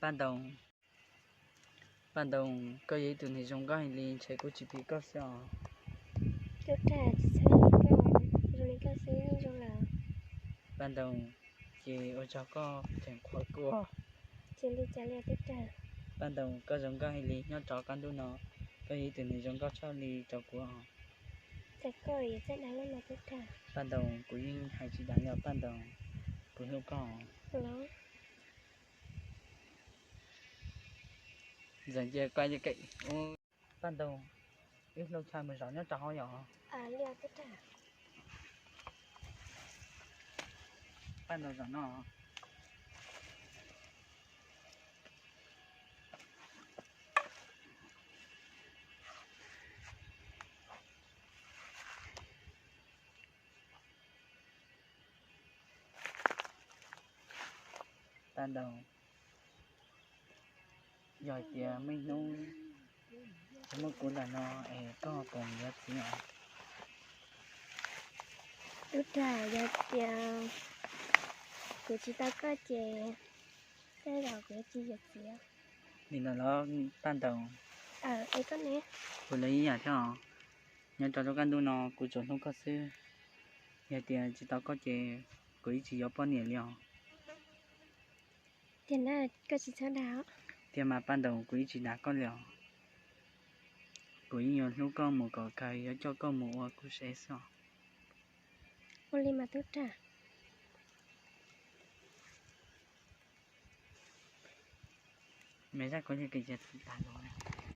Paj Ntoos, Paj Ntoos, koj yog ib tug neeg zoo nkauj heev li, ntshe kuv tsis phim koj xwb os. Paj Ntoos, ces ua tsaug koj tseem qhuas kuv. Paj Ntoos, koj zoo nkauj heev li, nyob rau qab ntuj no koj yog ib tug neeg zoo nkauj tshaj li rau kuv os. Paj Ntoos, kuv yeej hais tsis dag li os Paj Ntoos, kuv hlub koj. Ntxawm cia koj, Paj Ntoos, wb hlub tshaj mus zov nyob rau hauv yom. Paj Ntoos, zov no. Paj Ntoos, yog hais tias muaj ib hnub tsis muaj kuv ntawm no es koj puas yuav txiv os? Tub Rag, yog tias kuv tsis tau koj ces tej zaum kuv yuav tsis yuav txiv. Nim no los Paj Ntoos, es koj ne? Kuv los ib yam thiab os. Nyob rau lub qab ntuj no kuv tsuas hlub koj xwb. Yog tias tsis tau koj ces kuv ib tsis yuav poj niam li os. Tiag na, koj tsis txhob dag. Tiag mas Paj Ntoos, kuv ib tsis dag koj li os. Kuv yeej yuav hlub koj mus kom kawg, yuav coj koj mus ua kuv seb xwb os. Ua li mas Tub Rag. Me zaj kuv li kis tas los.